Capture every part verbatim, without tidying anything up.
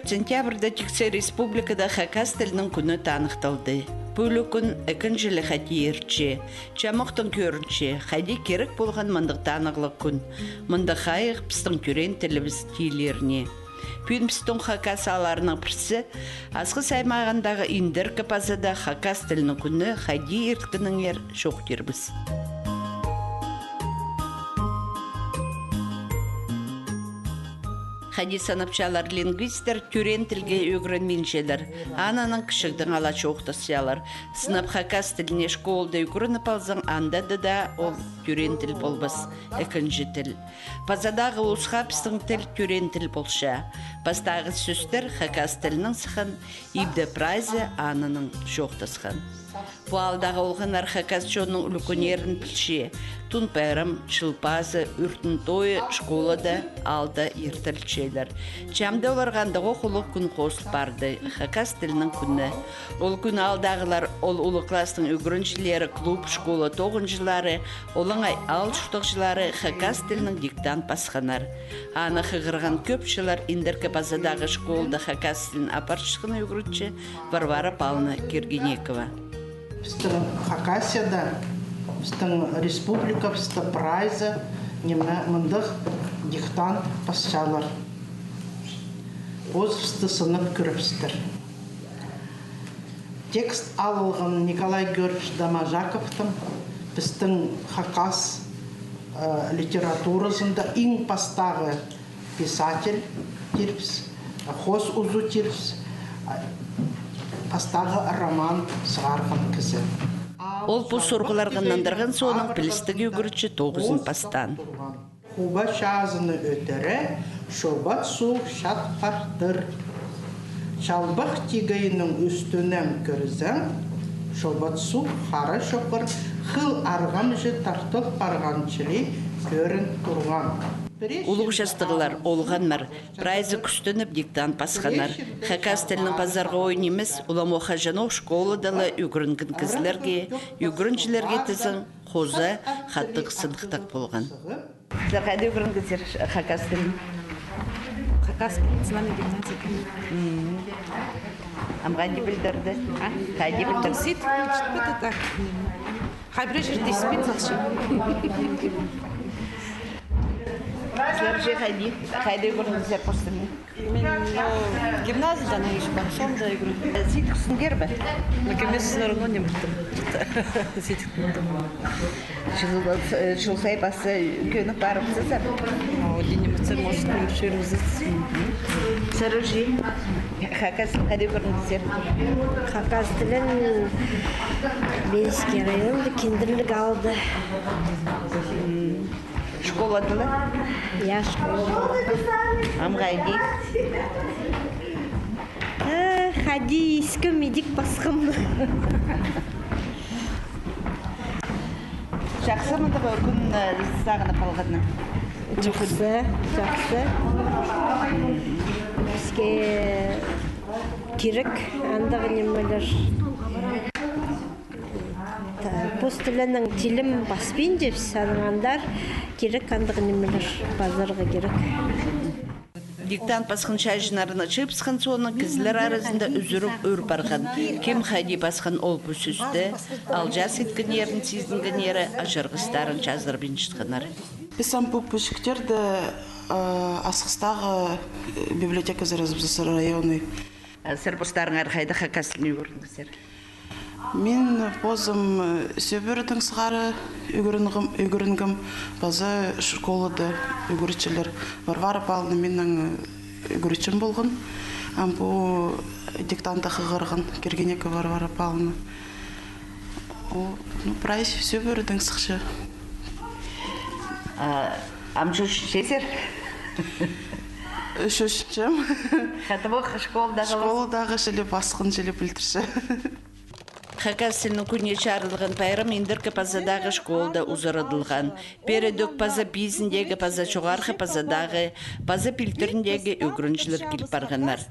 Сентябрьда тиксі республикада хакас тілінің кӱні таныхталды. Пу ӱлӱкӱн ікінҷі ле хайди иртче. Чамохтаң кӧрінче, хайди кирек полған мындағ танығлығ кӱн, мындағ хайығ пістің тӧреен тілібіс тилеріне. Пӱӱн пістің хакас аалларының пірсі Асхыс аймағындағы Индіркі Пазада хакас тілінің кӱні хайди ирткенін чоохтирбыс. Хайди санапчалар лингвистер, тӧреен тілге ӱгренминчелер, анаң кічігдең ала чоохтасчалар. Сынап, хакас тіліне школада ӱгреніп алзаң, анда даа ол тӧреен тіл полбас, ікінҷі тіл. Пазадағы улусха пістің тіл тӧреен тіл полча. Пастағы сӧстер хакас тілінең сыххан, ибде прайзы анаң чоохтасхан. Пу аалдағы олғаннар хакас чонның ӱлӱкӱннерін пілче. Тун пайрам, Чыл пазы, Ӱртӱн тойы школада, аалда иртірілчелер. Чамда оларға андағох улуғ кӱн хозыл парды, хакас тілінің кӱні. Ол кӱн аалдағылар, ол улуғ класстың ӱгренҷілері, клуб, школа тоғынҷылары, олаңай аал чуртағҷылары хакас тілінең диктант пасханнар. Аны хығырған кӧп чыллар Индіркі Пазадағы школада хакас тілін апарчатхан ӱгретчі Варвара Павловна Киргенекова. Пістің Хакасияда, пістің республикабыста прайзы ниме мындағ диктант пасчалар. Позыбысты сынап кӧрібістер. Текст алылған Николай Георгиевич Доможаковтың, пістің хакас, э, литературазында иң пастағы писатель тирбіс, хоос узы тирбіс, пастағы роман сығарған кізі. Ол пу сурығларға нандырған соонаң пілістіг ӱгретчі тоғызын пастаан. Хуба чазыны ӧтіре, Шобат суғ чат партыр. Чалбах тигейнің ӱстӱнең кірзең, Шобат суғ хара чоғыр, хыл арғамҷы тартыл парған чіли кӧрін турған. Улуғ частығлар, олғаннар, прайзы кӱстеніп диктант пасханнар. Хакас тілінең пазарға ойын нимес, уламох хаҷанох школада ла ӱгренген кізілерге, ӱгренҷілерге тізең, хоза хатығ сыныхтағ полған. Сірер хайда ӱгренгезер хакас тілін? Хакас национальный гимназия. М. Ам хайди пілдірді? А? Хайди пілдірді? Сит, так. Хайбірее чирде испин салча. Сірер же хайди, хайда ӱгренгезер постың? Мин, ну, гимназияда, ну, ещё пар, школада ӱгрен. Сидік кӱстеңер бе? Ну, кӧмес всё равно не мыттым. Сидік мыттым. Чыл, э, чыл сай паза кӧні парыбызар. Ну, динемеце, может, кӧні чӧрібізербіс. Сірер же хакас тілін хайда ӱгренгезер? Хакас тілін Бельский районда, Кендірлік аалда. Школада ла? Я, школада. Ам хайди? Э, хайди искем, идӧк пасхам. Чахсы мындағ кӱн, э, сағынып алғаннаң? Чахсы, чахсы. Піске кирек андағ нимелер. Та-, пос тілінең тілім паспинчабыс, анаң андар кирек андағ нимелер пазарға кирек. Диктант пасхан чааҷыннарны чыыбысхан соонаң кізілер аразында ӱзӱріг ӱр парған. Кем хайди пасхан ол пу сӧсті, алҷаас иткеннерін сизінгеннері аҷырғыстарын чазырбинчатханнар. Піс ам пу пічіктерні, э, Асхыстағы, э, библиотеказар азыбызар, районный. Сірер постарыңар хайда хакас тілін ӱгренгезер? Мин позым, э, Сӧбірдең сығара ӱгренгем, ӱгренгем, паза школада ӱгретчілер. Варвара Павловна минің, э, ӱгретчім полған. Ам пу диктантты хығырған, Киргенекова Варвара Павловна. О, ну, прай Сӧбірдең сыхча. А, ам чӧрчезер? Чӧрчем. Хатабох школдағы. Школдағы чіли пасхан, чіли пілдірче. Хакас тілінің кӱніне чарыдылған пайрам Индіркі Пазадағы школада узарадылған. Пеер ідӧк Паза пизіндегі, Паза Чоғархы Пазадағы, Паза пилтіріндегі ӱгренҷілер киліп парғаннар.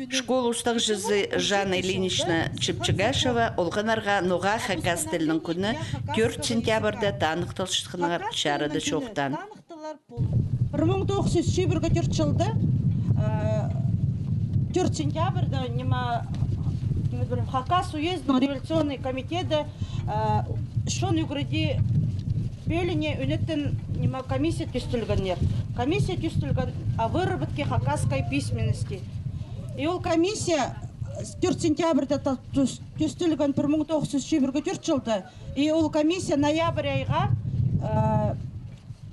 Школа устағҷызы Жанна Ильинична Чепчегашева олғаннарға ноға хакас тілінің кӱні тӧрт сентябрьда таныхталчатханнар чарыда чоохтаан. Пір муң тоғыс чӱс чибіргі тӧрт чылда, э, Тӧрт сентябрьда, ниме, ниме пирем, Хакас уездінің революционный комитеті, э, чон ӱгреди пӧлиине ӱнетін, ниме, комиссия тӧстелгеннер. Комиссия тӧстелген о выработке хакасской письменности. И ол комиссия тӧрт сентябрьда та тӧс-, тӧстелген пір муң тоғыс чӱс чибіргі тӧрт чылда. И ол комиссия ноябрь айға, э,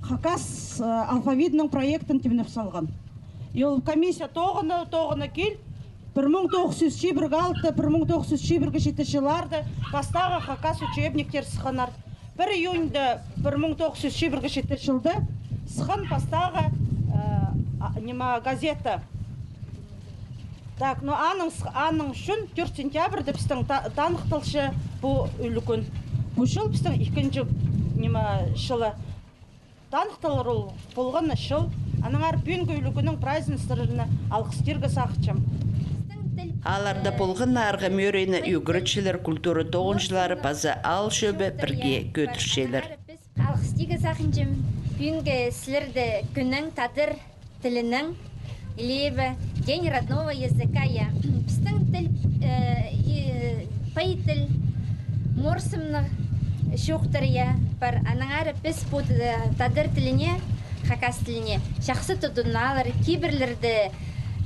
хакас, э, алфавитінің проектін тимнеп салған. И ол комиссия тоғына, тоғына кил, пір муң тоғыс чӱс чибіргі алты, пір муң тоғыс чӱс чибіргі читі чылларда пастағы хакас учебниктер сыхханнар. Пір июньда пір муң тоғыс чӱс чибіргі читі чылда сыххан пастағы, э, а, ниме, газета. Так, ну, аның с-, аның ӱчӱн тӧрт сентябрьда пістің та-, таныхталча пу ӱлӱкӱн. Пу чыл пістің ікінҷі, ниме, чылы. Таныхталар ол полған на чыл. Аннаңар пӱӱнгі ӱлӱкӱннің праздничниктарына алғыс тирге сағынчам. Аалларда полған на арғам-ӧрейні ӱгретчілер, культура тоғынҷылары паза аал чӧбі пірге кӧдірчелер. Алғыс тирге сағынчам пӱӱнгі сірерді кӱннең, тадар тілінің лебі, День родного языка, я. Пістің тіл, э, и, пай тіл, морсымнығ чоохтар, я, пар. Аннаңар піс пу, э, тадар тіліне, хакас тіліне чахсы тудыналар, кибірлерді,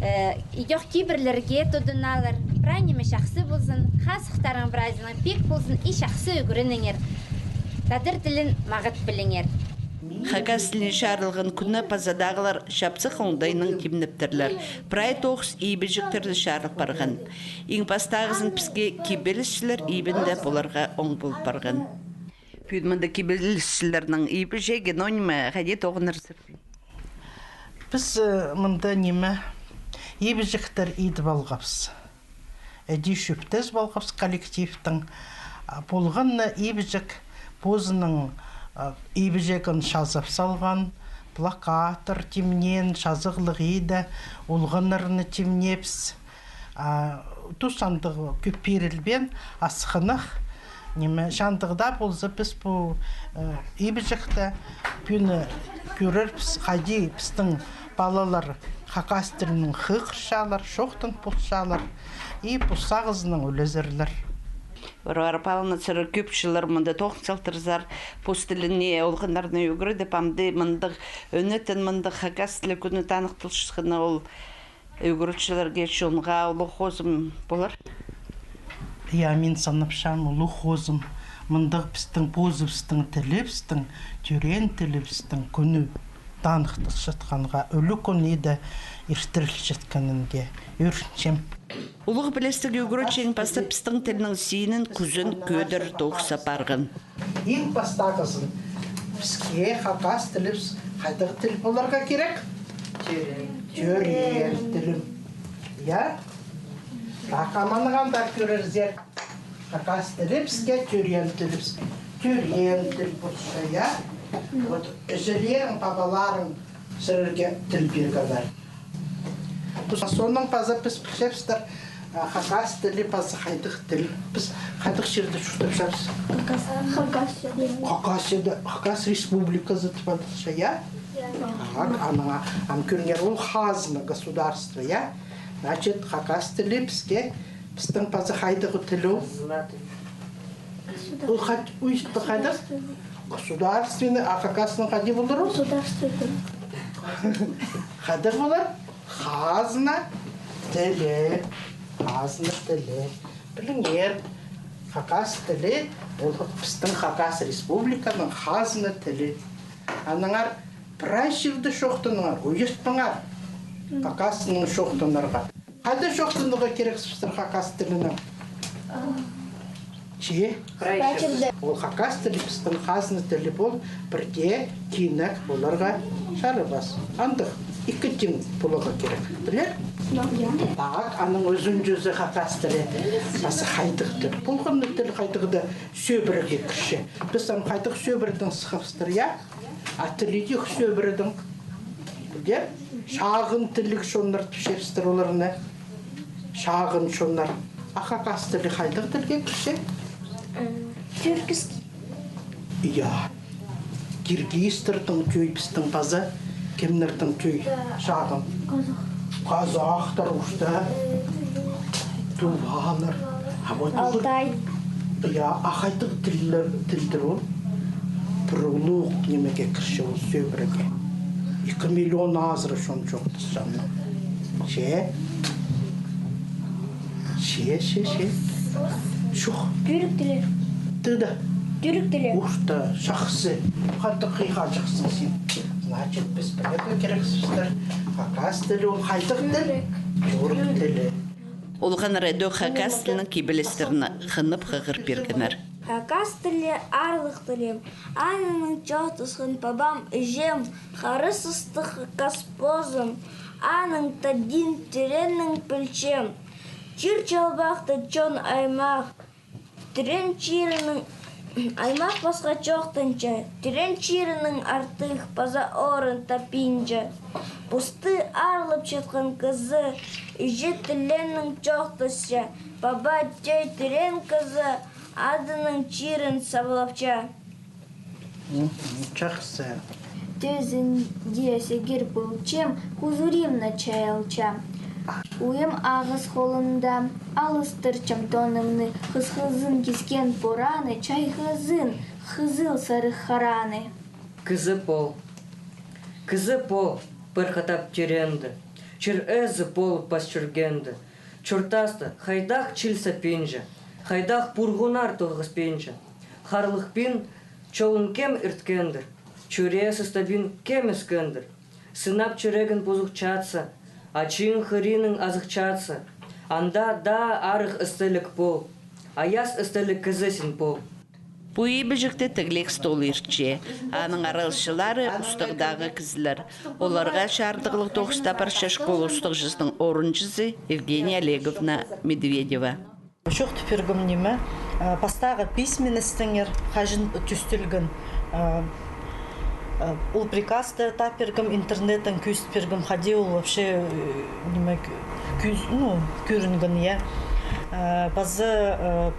э, идӧк кибірлерге тудыналар. Прай ниме чахсы ползын, хазыхтарың, празднигың пик ползын, и чахсы ӱгреніңер. Тадар тілін мағат піліңер. Хакас тіліне чарылған кӱнні паза дағылар чапсых оңдайнаң тимнептірлер. Прай тоғыс ибіҷектерні чарыл парған. Иң пастағызын піске кибелісчілер ибінде поларға оң пол парған. Пӱӱн мында кибелісчілернің ибіҷегі, но ниме, хайди тоғынарзар? Піс, э, мында ниме, ибіҷектер идіп алғабыс. Іди чӧптес полғабыс коллективтің. А, полған на ибіҷек позының, а, ибіҷегін чазап салған, плакаттар тимнеен, чазағлығ иді, олғаннарны тимнеебіс. А, тус андағ кӧп пирілбеен, асхынах. Ниме, чандығ даа полза, піс пу, э, ибіҷекті пӱӱн кӧрербіс, хайди пістің палалар хакас тілінең хығырчалар, чоохтан полчалар, и пос сағызынаң ӱлезерлер. Варвара Павловна, сірер кӧп чыллар мында тоғын салтырзар, пос тіліне олғаннарны ӱгредіп, амды мындағ ӱнетін, мындағ хакас тілі кӱні таныхталчатханы ол ӱгретчілерге, чонға улуғ хозым полар. Я, мин санапчам, улуғ хозым. Мындағ пістің позыбыстың тілібістің, тӧреен тілібістің кӱні таныхталчатханға, ӱлӱкӱн иді иртірілчеткенінге ӧрінчем. Улуғ пілістіг ӱгретчі иң пастап пістің тілнің синін, кӱзін кӧдір тоғыс апарған. Иң пастағызын, піске хакас тілібіс хайдағ тіл поларға кирек? Тӧреен. Тӧреен тілім. Я? Так, аманған да кӧрерзер. Хакас тілі піске тӧреен тілібіс. Тӧреен тіл полча, я? Вот, іҷелерің, пабаларың сірерге тіл пиргеннер. Пу, соның паза піс пілчебістір, а, хакас тілі паза хайдағ тіл. Піс хайдағ чирде чуртапчабыс? Хакас. Хакас чирде. Хакас чирде, Хакас Республиказы тіп адалча, я? Я. Так, анаң, ам кӧріңер, ол хазна государства, я? Значит, хакас тілі піске, пістің паза хайдағ тіл ол? Ол хат-, уйыс па хайдағ? Государственный, а хакасның хайди полар ол? Государственный. Хайдағ полар? Хазна тілі. Хазна тілі. Піліңер, хакас тілі, ол пістің Хакас Республиканың хазна тілі. Аннаңар прай чирде чоохтаныңар, уйатпаңар хакаснаң чоохтанарға. Хайда чоохтанарға кирек пістер хакас тілінең? Че? Прай чирде. Ол хакас тілі пістің хазна тілі пол, пірдее тиңнег поларға чарабас. Андағ ікі тиң поларға кирек. Пілер? Так, аның ӱзінҷізі хакас тілі. Паза хайдағ тіл. Полған на тіл хайдағ даа сӧбіреге кірче. Піс ам хайдағ сӧбіредең сыхпастыр, я? А тіл идӧк сӧбіредең. Пілдер? Чағын тілліг чоннар тіпчебістір оларны. Чағын чоннар. А хакас тілі хайдағ тілге кірче? Тюркский. Я. Киргизтернің тӧӧй, пістің паза кемнернің тӧӧй? Чағын. Казах. Казахтар орта, тувалар. А вот Алтай. Я, а хайдағ тіллер, тілдер ол? Пір улуғ нимее кірче ол сӧбірее. Ікі миллион азыра чон чоохтасчаңнар. Че? Че, че, че. Чох. Тӱрік тілі. Тыда. Тӱрік тілі. Орта, чахсы. Хайдағ хыйға чахсы син. Значит, піс пілерге кирекпіс. Хакас тілі ол хайдағ тіл? Тӱрік тілі. Олғаннар ідӧк хакас тілінің кибелістерін хынып хығыр пиргеннер. Хакас тілі аарлығ тілім, аннаң чоохтасхан пабам, іҷем, харасыстығ хакас позым, аның тадиин тирең пілчем. Чир чалбахты чон аймах, тирең чирінең аймах пасха чоохтанча, тирең чирінең артых паза орын таппинча. Посты аарлап чатхан кізі, іҷе тілінең чоохтасча, паба тӧӧй тирең кізі, адының чирін саблапча. Мгм, чахсы. Тӧзінде сигір полчам, хузуримны чайалчам. Уйым ағас холымда, алыстырчам тонымны, хысхызын кискен пораны, чайғызын хызыл сарығ хараны. Кізі пол. Кізі пол, пір хатап тиреңді. Чир ээзі пол пас чӧргенді. Чуртасты хайдағ чіл саппинча, хайдағ пурғуннар тоғыспинча. Харлығ пин чолын кем ирткендір, чӱрее сыстабин кем искендір. Сынап чӱрегін пузухчатса, ачың хыринын азыхчатса, анда даа арығ істіліг пол, аяс істіліг кізі син пол. Пу ибіҷекте тіглеек стол иртче. Аның араласчылары устағдағы кізілер. Оларға чардығлығ тоғыс табарча школа устағҷызының орынҷызы Евгения Олеговна Медведева. Чоохтап пиргем ниме, э, пастағы письменностьтеңер хаҷан тӱстелген, э, э, ол приказты тап пиргем, интернеттең кӧзіт пиргем, хайди ол вообще, э, ниме, кӧ-, кӧз-, ну, кӧрінген, я. Э, паза, э,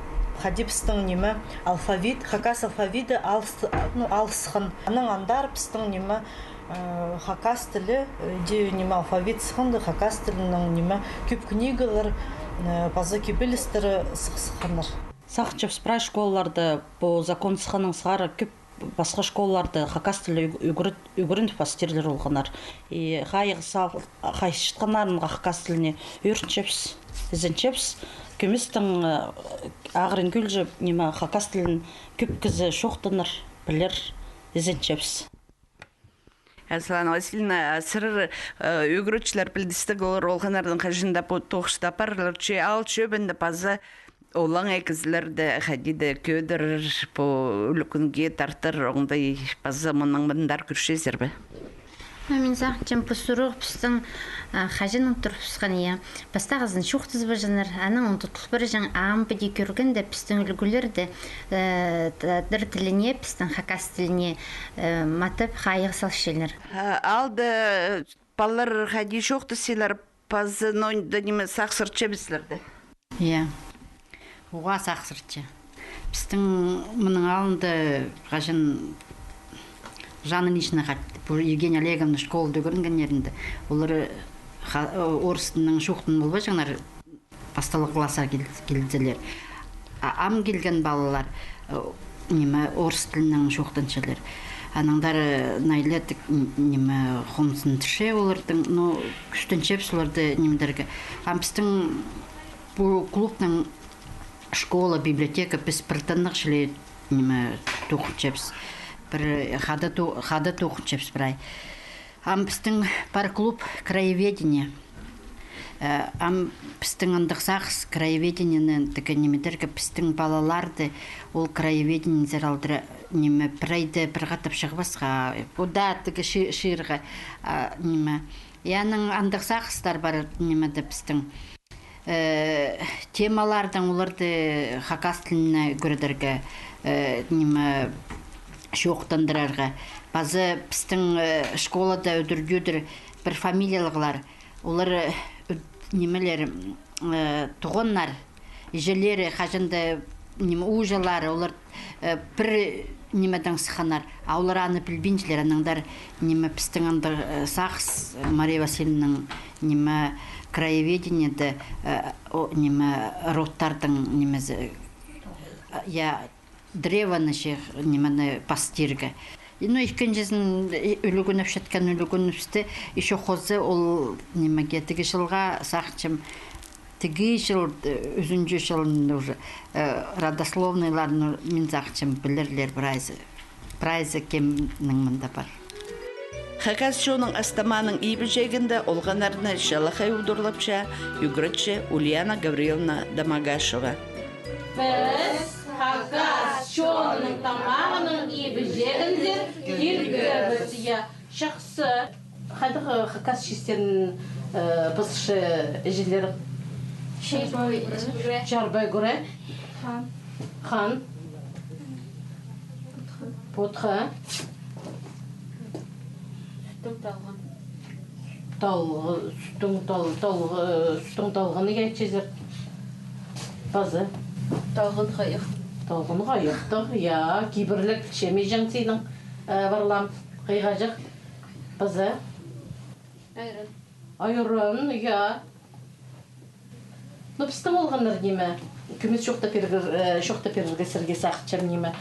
хайди пістің ниме, алфавит, хакас алфавиті алыс-, ну, алысхан. Анаң андар пістің ниме, э, хакас тілі, э, де ниме алфавит сыхханда, хакас тілінең ниме кӧп книгалар, э, паза кибелістері сых-, сыхханнар. Сағынчабыс, прай школаларда пу закон сыхханнаң сығара кӧп пасха школаларда хакас тілі ӱг-, ӱгрет-, ӱгреніп пастирлер олғаннар. И хайығ сал-, хайысчатханнарынға хакас тіліне ӧрінчебіс, ізенчебіс. Кӧместең, э, ағырын кӧлҷе, ниме, хакас тілін кӧп кізі чоохтанар, пілер, ізенчебіс. Светлана Васильевна, а сірер, э, ӱгретчілер пілдістіг олар олғаннарнаң хаҷан даа пу тоғысты апарарлар, че аал чӧбінде паза олаңай кізілерді хайди даа кӧдірер, пу ӱлӱкӱнге тартар, оңдай паза мынаң мындар кӧрчезер бе? Ну, мин сағынчам, пу сурығ пістің, а, хаҷаннаң турыбысхан, я. Пастағызын чоохтазыбаҷаңнар, анаң ундутылыбаҷаң, ам піди кӧргенде пістің ӱлгӱлерде, э, тадар тіліне, пістің хакас тіліне, э, матап хайығ салчалар. А, аалда, э, палалар хайди чоохтасчалар, паза, ну, да ниме, сағыссырчабызар даа. Я. Уғаа сағыссырча. Пістің мының алнында хаҷан Жанна Ильинична хат, пу Евгения Олеговна школада ӱгренгеннерінде, олар ха-, орыс тілінең чоохтанып полбаҷаңнар, пасталығ класха кил-, килзелер. А ам килген палалар, э, ниме, орыс тілінең чоохтанчалар. Анаңар, э, найлатып, н-, ниме, хомзынча оларның, ну, кӱстенчебіс оларды нимедерге. Ам пістің пу клубтың школа, библиотека, піс пір тынағ чіли, ниме, тоғынчабыс. Пір хада то-, хада тоғынчабыс прай. Ам пістің пар клуб краеведение. Э, ам пістің андағ сағыс краеведениені тігі нимедерге пістің палаларды ол краеведениезер алдыра, ниме, прайда пір хатап чығбасха. Пу даа тігі чы-, чыырға, а, ниме. И аның андағ сағыстар пар, нимеде пістің. Э, темалардаң оларды хакас тіліне ӱгредерге, э, ниме, чоохтандырарға. Паза пістің, э, школада ӱдӱр-тӧдір пір фамилиялығлар. Олар, э, нимелер, э, туғаннар, іҷелері хаҷан даа Ниме, ууҷалары, олар, э, пір нимедең сыхханнар, а олар аны пілбинчелер, анаңар, ниме, пістің андағ, э, сағыс, Мария Васильевнаның, ниме, краеведениеде, э, о, ниме, родтардың, нимезі, э, я, древоны, че, нимені пастирға. И, ну, ікінҷізін, и, ӱлӱкӱн ӧпчеткен, ӱлӱкӱнібісті, ещё хоза ол, нимеге, тігі чылға, сағынчам, тігі чыл, э, ӱзінҷі чылында уже, э, родословнойларын, ну, мин сағынчам, пілерлер прайзы. Прайзы кемнің мында пар. Хакас чонның астамааның ибіҷегінде олғаннарны чалахай удурлапча, ӱгретче Ульяна Гавриловна Домогашева. Піс хакас чонның тамағының ибіҷегінде килгебіс, я, чахсы. Хайдағ, э, хакас чиистерін, э, пызырча іҷелер? Чарбай ӱгре. Чарбай ӱгре. Хан. Хан. Потха. Сӱттің талған. Талғы-, сӱттің тал-, талғы-, сӱттің талғаны, я, итчезер. Паза. Талған хайых. Талған хайыхтығ, я, кибірлеп чемеҷең синің, э, парлаам, хыйғаҷах. Паза. Айран. Айран, я. Ну, пістің олғаннар, ниме, кӧмес чоохтап пирерге, э, чоохтап пирерге сірерге сағынчам, ниме.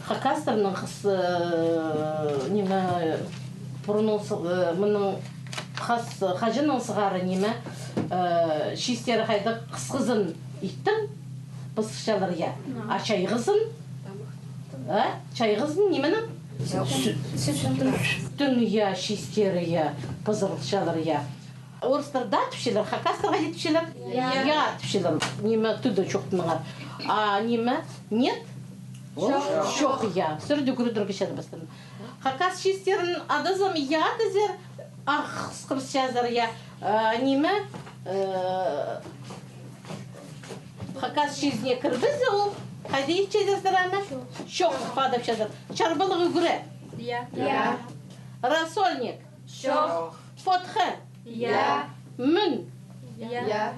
Хакастарның хыс, э, ниме, пурунның сы-, э, мының хас, хаҷаннаң сығара, ниме, э, чиистері хайдағ, хысхызын иттің пызырчалар, я. А чайғызын, э, чайғызын нименің? Сӱ-, сӱттің, я, чиистері, я, пызырылчалар, я. Орыстар да тіпчелер, хакастар хайди тіпчелер? Я. Я тіпчелер. Ниме, тӱдӧ чоохтаныңар. А ниме? Нет? Ол чох. Чох, я. Сірерді ӱгредерге чарабастым. Хакас чиистерін адазам, я тізер, ах, хысхырчазар, я. А, ниме? Э, хакас чиизіне кірбезе ол. Хайди итчезер аны? Чох, падапчазар. Чарбалығ ӱгре. Я. Я. Рассольник. Чох. Потха. Я. Мӱн. Я.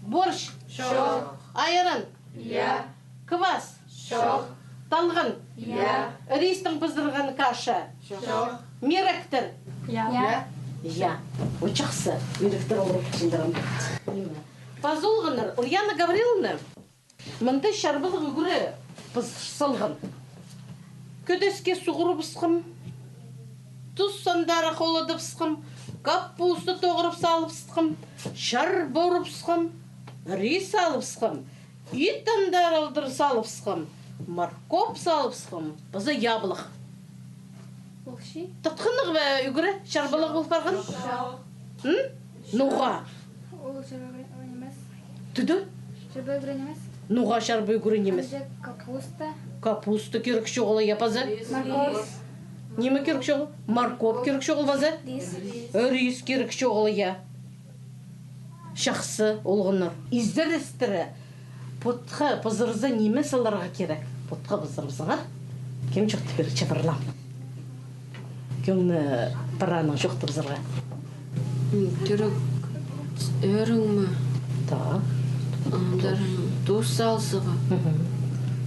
Борщ. Чох. Айран. Я. Квас. Чох. Талған. Я. Ристің пызырған каша. Чох. Миректер. Я. Я. Я. О, чахсы. Миректер олар чындырым. Паза олғаннар, Ульяна Гавриловна. Мында чарбалығ ӱгре пызыр салған. Кӧдеске суғырыбысхам, тус андары холадыбысхам, капуста тоғырып салыбысхам, чарба урыбысхам, рис алыбысхам, ит андары алдыр салыбысхам, морковь салыбысхам, паза яблох. Ол чи? Татханнығ ба ӱгре, чарбалығ пол парған? Чох. М? Ноға? Ол чарба ӱгре нимес. Тӱдӧ? Чарба ӱгре нимес. Ноға чарба ӱгре нимес? Анҷа капуста. Капуста кирек чоғыл, я, паза? Морковь. Ниме кирек чоғыл? Морковь кирек чоғыл, паза? Рис. Рис кирек чоғыл, я. Чахсы, олғаннар. Изерістіре, потха пызырза, ниме саларға кирек? Потха пызырыбызарға. Кем чоохтап пирче, парлаам? Кӧңні параның чоохтабызарға. М, кирек ӧрің ме? Так. Андар тус салзаға. Мгм.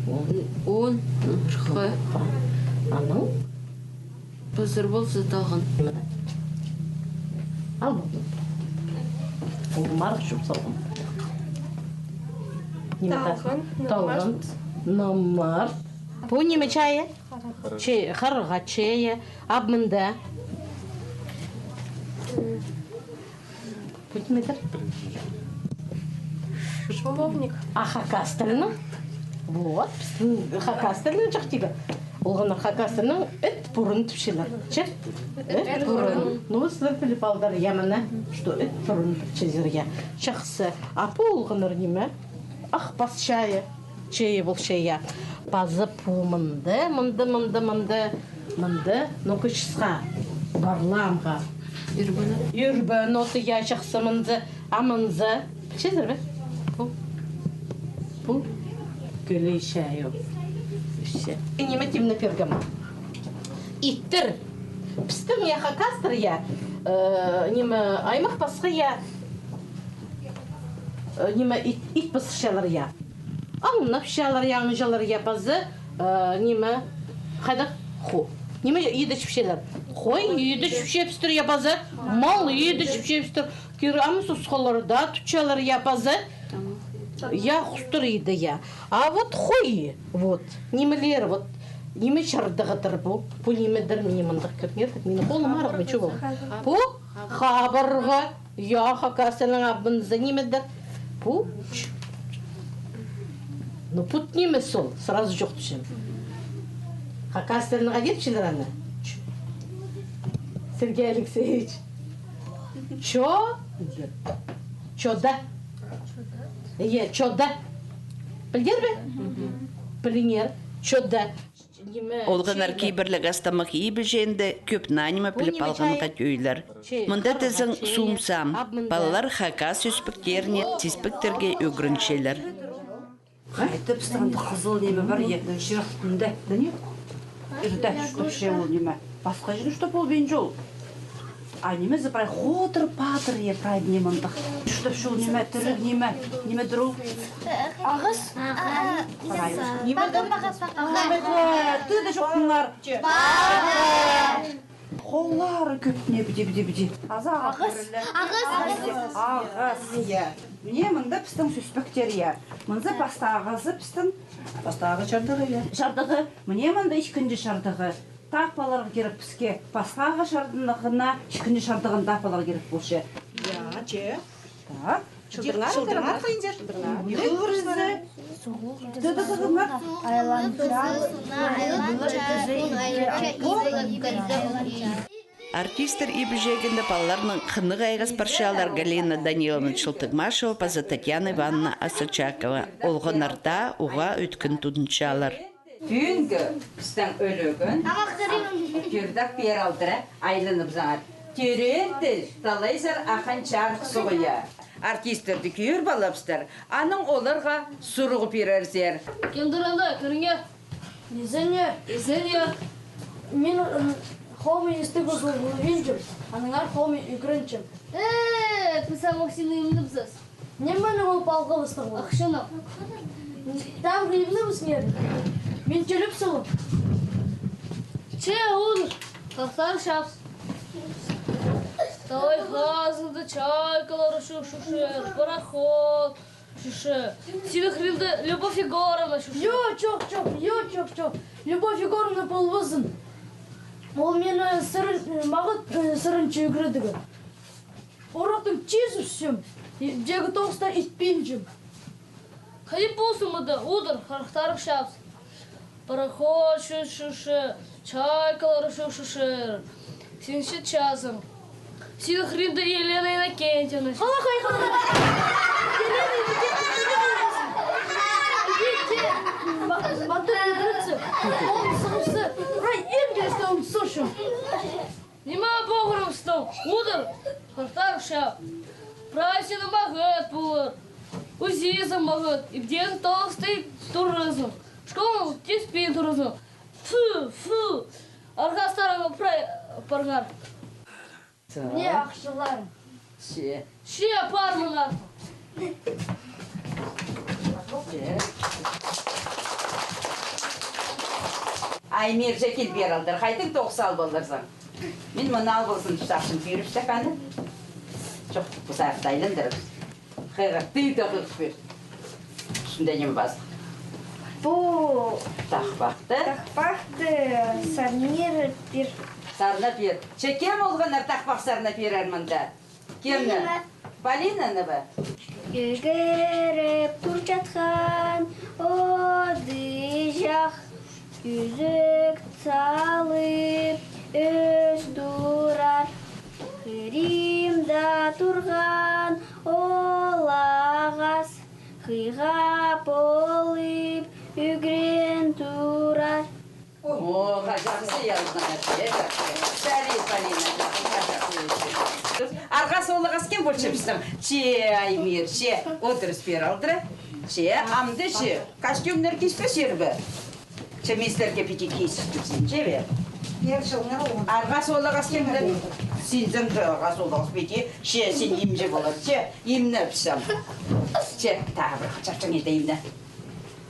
Он. Он, ырха. Анаң? Пызыр полза, талған. Ал, ол марығ чуп салған. Ниме, талған, талған, намарт. Намарт. Пу ниме чайы? Че-, харға чайы. А мында? Пу нимедір? Шиповник. А хакас тілінің? Вот, пістің хакас тілінің чох тигі. Олғаннар хакас тілінің ит пурун тіпчелер. Че? Ит пурун. Ну, сірер піліп алдар, я, мына, что ит пурун тіпчезер, я. Чахсы. А пу олғаннар ниме? Ах, пас чайы. Чайы полча, я. Паза пу мында, мында, мында, мында, мында, ну, кічісха, парламға. Ӱрбен от. Ӱрбен оты, я, чахсы мында. А мында, пілчезер бе? Пу. Пу. Кӧлей чайы. Все. И ниме тимнеп пиргем? Иттер. Пістің, я, хакастар, я. Э, ниме, аймах пасха, я. Э, ниме, ит, ит пызырчалар, я. Аңнапчалар, аңҷылар, я, паза, э, ниме, хайдағ, хо-, ниме, иді чіпчелер. Хой иді чіпчебістір, я, паза, мал иді чіпчебістір. Кир ам сосхалар даа тутчалар, я, паза. Я, хустар иді, я. А вот хой, вот, нимелер, вот, ниме чардығыдыр пу. Пу нимедір, мына мындағ кӧріңер, минің холым арығ, чу пу. Пу хабырға. Я, хакастарның абынза нимедір. Пу. Ну, пут нимес ол, сразу чоохтапчам. Хакастарның адепчілер аны. Сергей Алексеевич. Чо? Чода. Е, чода. Пілдер бе? Піліңер. Чода. Олғаннар кибірліг астамах ибіҷеенде кӧп наа ниме піліп алғанға тӧӧйлер. Мында тізең сум-саам. Палалар хакас ӧспектеріне, тиспектерге ӱгренчелер. Хайдағ пістің анда хызыл ниме пар, е, чиректің ӱстӱнде. Ӱрде, чтоб че ол ниме. Пасха чир, чтоб ол пинче ол. А ниме за прай хотыр-патыр, е, прай ниме мындағ. Чтоб че ол ниме, тіріг ниме, ниме дір ол? Ағас. Прай. Ниме дір? Ниме дір? Тыды чоохтаңар. Патыр. Холлары кӧп, не, піди, піди, піди. Аза ағас. Ағас. Ағас. Ағас. Е. Міне, мында пістің сӧспектер, е. Мынзы пастағызы пістің. Пастағы чардығы, е. Чардығы. Міне, мында ікінҷі чардығы. Таап аларға кирек піске. Пастағы чардығына ікінҷі чардығын таап аларға кирек полча. Я, че. Так. Чылдырыңар, чылдырыңар, хайынҷар. Чылдырыңар. Тыдығыңар. Артисттер ибіҷегенде палаларның хынығ айғас парчалар Галина Даниловна Челтыгмашева паза Татьяна Ивановна Осочакова. Олғаннар даа уғаа ӧткін тудынчалар. Пӱӱнгі пістің ӱлӱкӱн кӧрдек пеер алдыра айланыбызаңар. Тӧреенде талайзар аххан чарых суғ, я. Артисттерні кӧріп алыбыстыр, анаң оларға сурығ пирерзер. Кемдір анда, кіріңер. Изеннер. Изеннер. Мин, м, хомай истіг узалғлабинчам, аннаңар хомай ӱгренчем. Э, піс ам Максимнең имнібіс. Ниме ол палғабыстығ? Ахчаны. Тағ имнібіс, ниме? Мин тӧлеп салам. Че, удур, хахтар чапс. Талай хазында чайкалар чӱ-, чӱчер, пароход чӱче. Синің хыринда Любовь Егоровна чӱче. Йо, чох, чох, йо, чох, чох. Любовь Егоровна полбазын. Ол мині сырын, мағат, э, сырынча ӱгредігі. Урохтың чиис ӱсчем, и-, теге тоғыста итпинчем. Хайди ползын мында, удур, харахтарың чапс. Пароход чӱ-, чӱче, чайкалар чӱ-, чӱчер. Син читчезің. Синің хыринда Елена Иннокентьевна. Халахай, халахай. Елена Иннокентьевна, ма-, матур ӱгретчі. Ол сығыбысты. Рай, ин киректі ол сочу. Ниме поғырыбыстың, удур, хартарча. Прайзы мағат полар. Узизі мағат, ибден тоғысты турызың. Школаң тиспин турызың. Фу, фу. Арғастарың прай парыңар. Мына ахчаларың. Че. Че, пар мына. Че. Аймир, че, кил пеер алдыр. Хайдағ тоғыс ал поларзың? Мин мыны ал ползын, чахчын пиріп стаканы. Чох, пу сағатта айландырып. Хығыр, тый да хығыр пир. Шында ниме пазы? Пу тахпахты. Тахпахты сарнир пир. Сарнап пир. Че, кем олғаннар тахпах сарнап пирер мында? Кемні? Полинаны ба? Кӧгеріп турчатхан одыҷах кӱзік салып ӧс турар. Хырымда турған ол ағас хыйға полып ӱгрен турар. О, хачахсы язған, че, че. Сәли, Полина, хачахсы. Арғаа соолағас кем полча пістің? Че, Аймир, че, одырыс пеер алдыра. Че, амды, че, костюмнар киспеер бе? Че, мистерге піди кис тӱзін, че бе? Арғаа соолағас кем? Синзің арғаа соолағас піди, че, син имҷі полар, че, имні пісем. Че, тағы пір хачахчаң иде имні.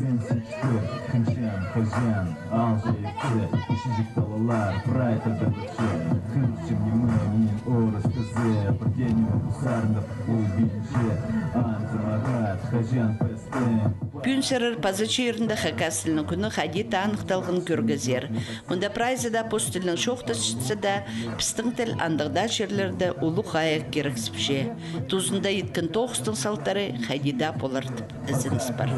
Кӱн сикті, хынчам, хаҷан, алҷаң итті, пічіҷек палалар, прай тадарлапча. Кӱн сикті, ниме, мин орыс кізі, пір дее ниме пу сарында пол пинче. Анзы мағат, хаҷан пістің. Пӱӱн сірер паза чирінде хакас тілінің кӱні хайди даа аныхталғанын кӧргезер. Мында прайзы даа пос тілінең чоохтасчатса даа, пістің тіл андағ даа чирлерде улуғ хайығ кирексіпче. Тузында иткен тоғыстың салтары хайди даа полар тіп ізеніс пар.